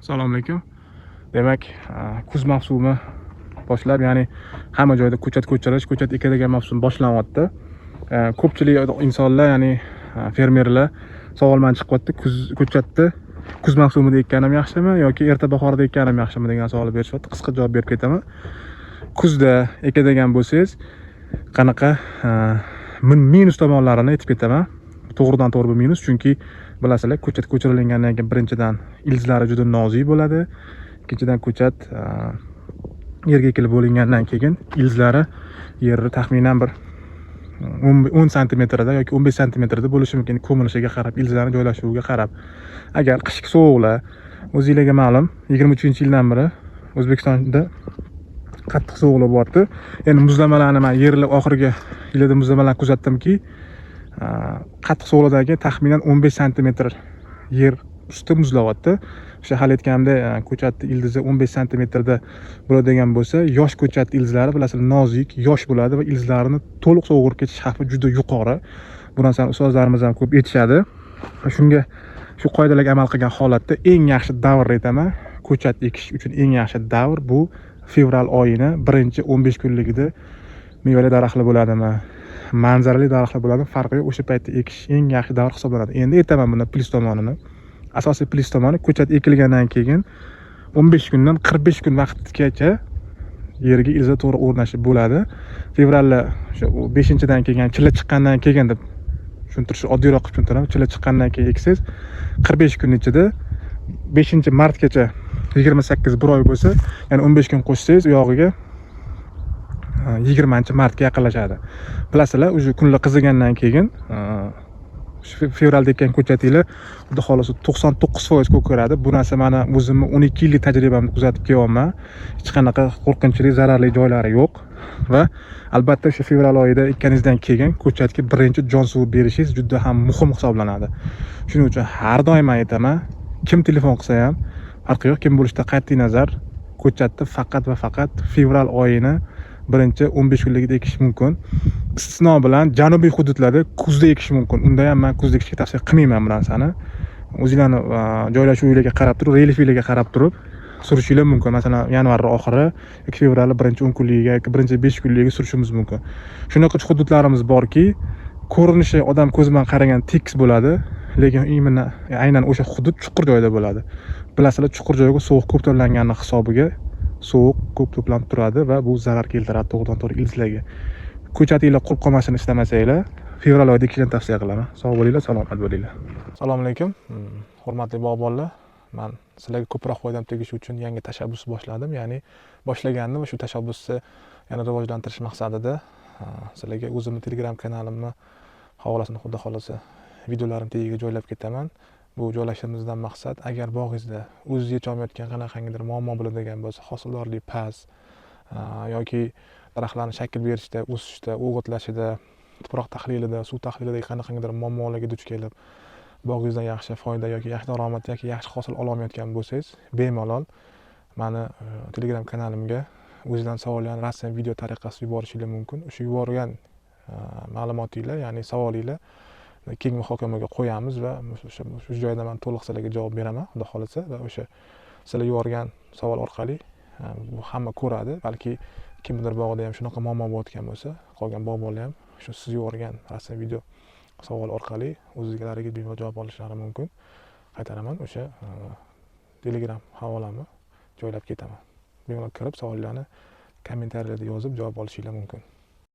Assalomu alaykum. Demak, kuz mavsumi boshlab, ya'ni hamma joyda ko'chat ko'chirish, ko'chat ekadigan mavsum boshlanyapti. Ko'pchilik insonlar, ya'ni fermerlar savol bilan chiqyapti. Kuz ko'chatni kuz mavsumida ekkanim yaxshimi yoki erta bahorda ekkanim yaxshimi degan savol berishyapti. Qisqa javob berib ketaman. Kuzda ekadigan bo'lsangiz, qanaqa minus tomonlarini aytib ketaman. To'g'ridan to'g'ri bu minus, chunki bilasizlar, ko'chat ko'chirilgandan keyin birinchidan ildizlari juda nozik bo'ladi. Ikkinchidan ko'chat yerga ekilib bo'lingandan keyin ildizlari yerni taxminan bir 10 santimetrda yoki 15 santimetrda bo'lishi mumkin, ko'milishiga qarab, ildizlarning joylashuviga qarab. Agar qishki sovuqlar, o'zinglarga ma'lum, 23-yildan beri O'zbekistonda qattiq sovuqlar bo'lyapti. Endi muzlamalarni man yerlar oxirgi yillarda muzlamalarni kuzatdimki, qattiq sovuqlardan keyin taxminan 15 santimetr yer usti muzlayapti. O'sha hali aytganimdek, ko'chatni ildizi 15 santimetrda bo'ladigan bo'lsa, yosh ko'chat ildizlari bilasizlar nozik, yosh bo'ladi va ildizlarini to'liq sovurib ketish xavfi juda yuqori. Bu narsani ustozlarimiz ham ko'p aytishadi. Va shunga, shu qoidalarga amal qilgan holatda eng yaxshi davr aytaman. Ko'chat ekish uchun eng yaxshi davr bu fevral oyini birinchi 15 kunligida. Mevali daraxtlar bo'ladimi, manzarali daraxtlar bo'ladimi, farqi yo'q, o'sha paytda ekish eng yaxshi davr hisoblanadi. Endi aytaman buni plyus tomonini. Asosiy plyus tomoni, ko'chat ekilgandan keyin 15 kundan 45 kun vaqtgacha yerga ildiza to'g'ri o'rnashib bo'ladi. Fevralda o'sha 5-dan keyin, chilla chiqqandan keyin deb tushuntirish oddiyroq qilib tushuntiraman. Chilla chiqqandan keyin eksangiz, 45 kun ichida 5 martgacha 28 bir oy bo'lsa, ya'ni 15 kun qo'shsangiz u yog'iga 20 martga yaqinlashadi. Bilasizlar, уже kunlar qizigandan keyin shu fevralda ekkan ko'chatinglar xudo xohlasa 99% ko'karadi. Bu narsa mani o'zimni 12 yillik tajribamda kuzatib kelyapman. Hech qanaqa qo'rqinchli, zararli joylari yo'q. Va albatta o'sha fevral oyida ekkaningizdan keyin ko'chatga birinchi jon suvi berishingiz juda ham muhim hisoblanadi. Shuning uchun har doim aytaman, kim telefon qilsa ham farqi yo'q, kim bo'lishidan qat'iy nazar, ko'chatni faqat va faqat fevral oyini birinchi 15 kunligida ekish mumkin. Istisno bilan janubiy hududlarda kuzda ekish mumkin. Unda ham man kuzda ekishga tavsiya qilmayman bu narsani. O'zinglarni joylashuvinglarga qarab turib, relyefinglarga qarab turib surishinglar mumkin. Masalan, yanvar oxiri yoki fevralni birinchi 10 kunligiga yoki birinchi 5 kunligiga surishimiz mumkin. Shunaqa hududlarimiz borki, ko'rinishi odam ko'zi bilan qaragan tekis bo'ladi, lekin именно aynan o'sha hudud chuqur joyda bo'ladi. Bilasizlar, chuqur joyga sovuq ko'p to'plangani hisobiga sovuq ko'p to'planib turadi va bu zarar keltiradi to'g'ridan to'g'ri ildizlarga. Ko'chatinglar qurib qolmasini istamasanglar, fevral oyida ekishni tavsiya qilaman. Sog' bo'linglar, salomat bo'linglar. Assalomu alaykum. Hurmatli bog'bonlar, man sizlarga ko'proq foydam tegishi uchun yangi tashabbus boshladim. Ya'ni boshlagandim va shu tashabbusni yana rivojlantirish maqsadida sizlarga o'zimni Telegram kanalimni havolasini xudo xohlasa videolarim tagiga joylab ketaman. Bu joylashimizdan maqsad, agar bog'ingizda o'zingiz yecholmayotgan qanaqangidir muammo bo'ladigan bo'lsa, hosildorlik past yoki daraxtlarni shakl berishda, o'sishda, o'g'itlashida, tuproq tahlilida, suv tahlilida qanaqangidir muammolarga duch kelib, bog'ingizdan yaxshi foyda yoki yaxshi daromad yoki yaxshi hosil ololmayotgan bo'lsangiz, bemalol mani Telegram kanalimga o'zingizdan savollarni rasm, video tariqasida yuborishingiz mumkin. O'sha yuborgan ma'lumotinglar, ya'ni savolinglar keng muhokamaga qo'yamiz va o'sha shu joyda man to'liq sizlarga javob beraman, xudo xohlasa, va o'sha sizlar yuborgan savol orqali bu hamma ko'radi. Balki kimnidir bog'ida ham shunaqa muammo bo'layotgan bo'lsa, qolgan bog'bonlar ham shu siz yuborgan rasm, video, savol orqali o'zlariga bemalol javob olishlari mumkin. Qaytaraman, o'sha Telegram havolamni joylab ketaman. Bemalol kirib, savollarni kommentariyalarda yozib javob olishinglar mumkin.